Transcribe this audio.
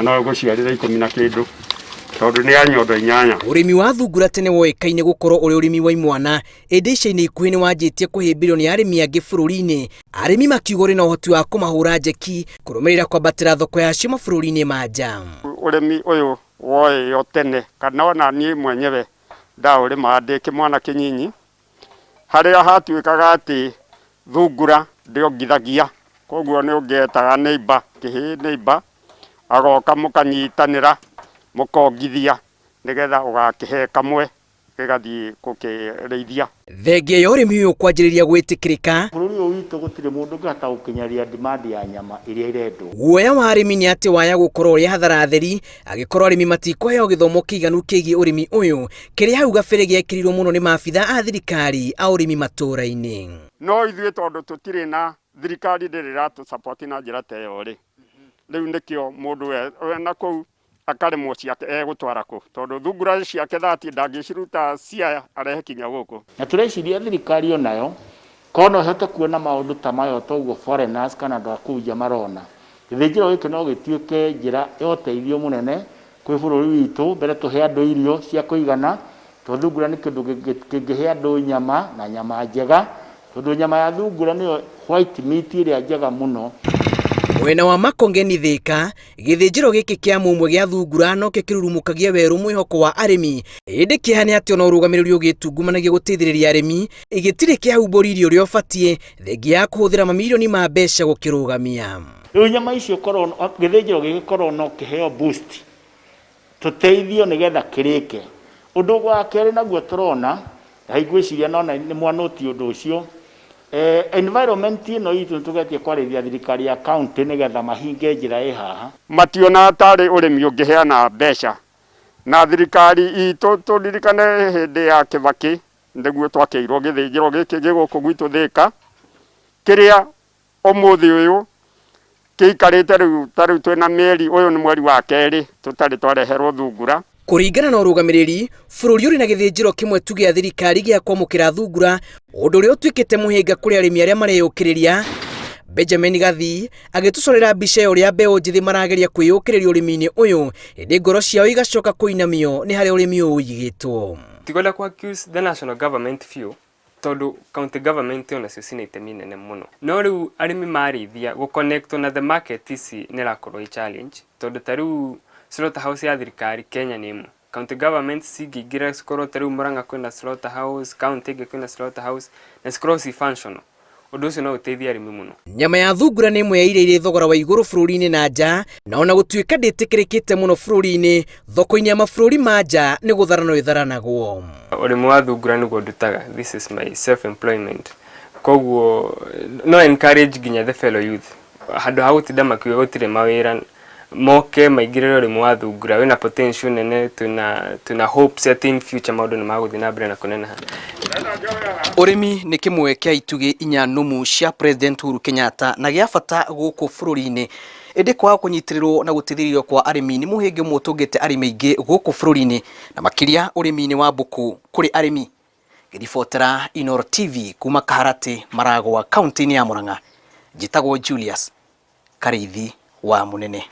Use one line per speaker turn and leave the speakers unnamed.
Na no ĩgũciarĩre ikũmi na kĩndũ tondũ nĩ ya nyondo inyanya.
Ũrĩmi wa thungura tene woĩkaine gũkorwo ũrĩ ũrĩmi wa imwana, ĩndĩ ica-inĩ ikuhĩ nĩ wanjĩtie kũhĩmbĩrio nĩ arĩmi angĩ bũrũri-inĩ, arĩmi makiuga ũrĩ na ũhoti wa kũmahũra njeki kũrũmĩrĩra kwambatĩra thoko yacio mabũrũri-inĩ ma nja.
Ũrĩmi ũyũ woĩo tene kana ona niĩ mwenyewe ndaũrĩmaga ndĩ kĩmwana kĩnyinyi, harĩa hatuĩkaga atĩ thungura ndĩongithagia, koguo nĩ ũngĩetaga neighbour, kĩhĩĩ neighbour, agoka mũkanyitanĩra mũkongithia nĩgetha ũgakĩhe kamwe gĩgathiĩ gũkĩrĩithia.
Thengia ya ũrĩmi ũyũ kwanjĩrĩria gwĩtĩkĩrĩka,
Bũrũri ũyũ witũ gũtirĩ mũndũ ũngĩhota gũkinyanĩria demand ya nyama ĩrĩa ĩrendwo.
Guoya wa arĩmi nĩ atĩ waya gũkorwo ũrĩ hathara theri angĩkorwo arĩmi matikũheo gĩthomo kĩiganu kĩgiĩ ũrĩmi ũyũ, kĩrĩa hau gabere gĩekĩrirwo mũno nĩ maabitha a thirikari a ũrĩmi matũũra-inĩ.
No ithuĩ tondũ tũtirĩ na thirikari ndĩrĩ ĩratũ support na njĩra ta ĩyo rĩ, rĩu nĩkĩo mũndũ we na kũu akarĩmwo ciake egũtwara kũ tondũ thungura ciake thati ndangĩciruta Siaya arehe kinya gũkũ.
Na tũreciria thirikari onayo korwo no ĩhote kuona maũndũ ta maya ta ũguo foreigners kana andũ a kũu nja marona, gĩthĩnjĩro gĩkĩ no gĩtuĩke njĩra ya ũteithio mũnene kwĩ bũrũri witũ, mbere tũhe andũ irio cia kũigana, tondũ thungura nĩ kĩndũ kĩngĩhe andũ nyama na nyama njega, tondũ nyama ya thungura nĩyo white meat ĩrĩa njega mũno.
Mwena wa Makongeni Thika, gĩthĩnjĩro gĩkĩ kĩa mũmwe gĩa thungura nokĩo kĩrurumũkagia werũ mwĩhoko wa arĩmi, ĩndĩ kĩeha nĩ atĩ ona ũrũgamĩrĩri ũgĩtungumanagia gũteithĩrĩria arĩmi gĩtirĩ kĩahumbũri ũrĩa ũbatiĩ, thengia ya kũhũthĩra mamirioni ma mbeca gũkĩrũgamia.
Rĩu nyama icio korwo gĩthĩnjĩro gĩgĩkorwo no kĩheo boost tũteithio nĩgetha kĩrĩke. Ũndũ wa kerĩ naguo tũrona, na ngwĩciria no nĩ mwanũti ũndũ ũcio, environment ĩno itũ nĩ tũgeretie kwarĩria thirikari ya county nĩgetha mahinge njĩra ĩ haha.
Mationaga tarĩ ũrĩmi ũngĩheana mbeca na thirikari itũ tũririkane hĩndĩ ya Kĩbakĩ nĩguo twakĩirwo gĩthĩnjĩro gĩkĩ gĩ gũkũ gwitũ Thĩka, kĩrĩa ũmũthĩ ũyũ kĩikarĩte rĩu ta rĩu twĩna mĩeri ũyũ nĩ mweri wa kerĩ tũtarĩ twareherwo thungura.
Kũringana na ũrũgamĩrĩri, bũrũri ũrĩ na gĩthĩnjĩro kĩmwe tu gĩa thirikari gĩa kwamũkĩra thungura, ũndũ ũrĩa ũtuĩkĩte mũhĩnga kũrĩ arĩmi arĩa mareyũkĩrĩria. Benjamin Gathii agĩtũcorera mbica ya ũrĩa mbeũ njĩthĩ marageria kwĩyũkĩrĩria ũrĩmi-inĩ ũyũ, ĩndĩ ngoro ciao igacoka kũinamio nĩ harĩa ũrĩmi ũyũ ũigĩtwo.
Tikwenda ku accuse the national government biũ tondũ county government onacio cina itemi inene mũno, no rĩu arĩmi marĩithia gũ connect na the market ici nĩ ĩrakorwo ĩ challenge, tondũ ta rĩu slaughter house ya thirikari Kenya nĩ ĩmwe. County government cingĩingĩra cikorwo ta rĩu Murang'a kwĩna slaughter house, county ĩngĩ kwĩna slaughter house na cikorwo ci functional, ũndũ ũcio no ũteithie arĩmi mũno.
Nyama ya thungura nĩ ĩmwe ya iria irĩ thogora wa igũrũ bũrũri-inĩ na nja, na ona gũtuĩka ndĩtĩkĩrĩkĩte mũno bũrũri-inĩ, thoko-inĩ ya mabũrũri ma nja nĩ gũtharanwo ĩtharanagwo.
Ũrĩmi wa thungura nĩguo ndutaga, this is my self employment, koguo no encourage nginya the fellow youth, handũ ha gũtinda makiuga gũtirĩ mawĩra, moke maingĩrĩre ũrĩmi wa thungura, wĩna potential nene, twĩna hopes atĩ in future maũndũ nĩ magũthiĩ na mbere na kũneneha.
Ũrĩmi nĩ kĩmwe kĩa itugĩ inya nũmu cia President Uhuru Kenyatta na gĩa bata gũkũ bũrũri-inĩ. Ĩndĩ kwaga kũnyitĩrĩrwo na gũteithĩrĩrio kwa arĩmi nĩ mũhĩnga ũmwe ũtũngĩte arĩmi aingĩ gũkũ bũrũri-inĩ na makĩria ũrĩmi-inĩ wa mbũkũ kũrĩ arĩmi. Ngĩribotera Inooro TV kuma Kaharatĩ, Maragwa, kaunti-inĩ ya Murang'a, njĩtagwo Julius Karĩithi wa Mũnene.